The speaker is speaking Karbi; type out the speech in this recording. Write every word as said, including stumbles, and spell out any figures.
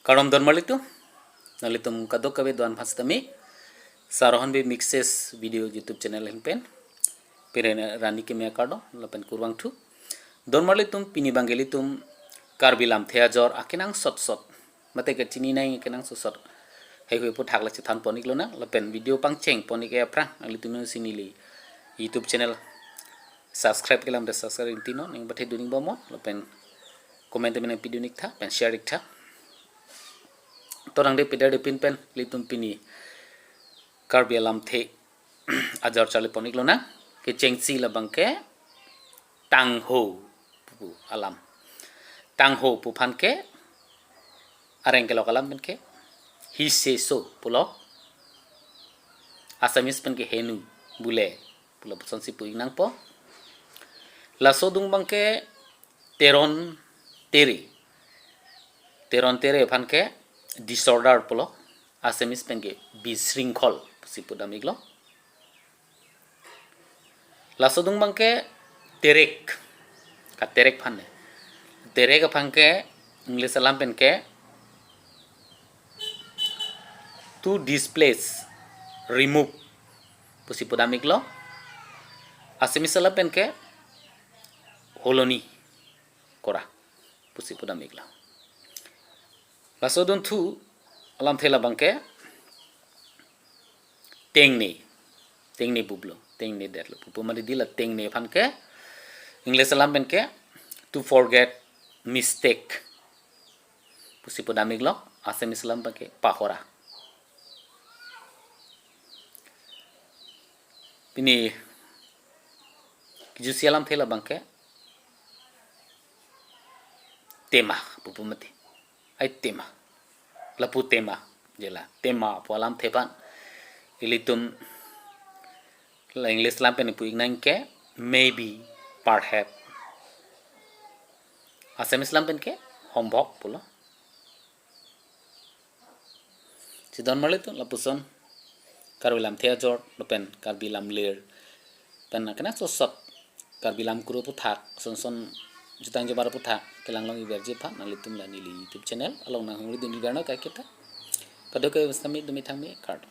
Kardom don marlitum, nanglitum kadokave do-an aphan sitame, Sarohon Bey Mixes Video YouTube channel ahin pen, pire rani keme akardom, lapen kurvangthu. Don marlitum, pini abangke ilitum Karbi lamthe ajor akenangsot sot, mate kachini nangji akenangsot sot heihui aputhak la chethan pon-ik lonang, lapen video pangcheng pon-ik aphrang, nanglitum jongsi neli YouTube channel subscribe kelang te subscribe ingtinon, ning pathe dun-ik bomnon, lapen comment te nangpidun-ik tha, pen share-ik tha. To tangte pidar de pin pen ilitum pini Karbi alamthe ajor charli pon-ik lonang. Kechengsi labangke tangho pu alam. Tangho pu aphan ke areng kelok alam pen ke he say so pulo. Assamese pen ke henu bule pulo pusonsi pu-ik nangpo. Laso adung abangke teron tere. Teron tere aphan ke disorder pulo. Assamese pen ke bisringkhol pusi pudam-iklo. Laso adung abangke terek. Katerek aphan ne. Terek aphan ke English alam pen ke to displace, remove pusi pudam-iklo. Assamese alam pen ke holoni kora pusi pudam-iklo. Laso adunthu alamthe labangke tengne, tengne bublo, tengne detlo. Pupu mari dila tengne aphan ke English alam pen ke to forget mistake pusi pudam-iklo, Assamese alam pen ke pahora. Pini kejusi alamthe labangke tema pupu mati. Ai tema. Lapu tema. Jela tema pu alamthe aphan ilitum la English alam pen pu-ik nang ke maybe, perhaps. Assamese alam pen ke hombok pulo. Si don marlitum, lapuson Karbi lamthe ajor lapen Karbi lamlir pen akenangsot sot Karbi lam kuru aputhak, sonson jutang jubar aputhak kelang long-ikverji aphan nanglitum la neli YouTube channel along nanghumri dun-ik vernon kaiketa. Kadokave sitame dumi thangme, kardom.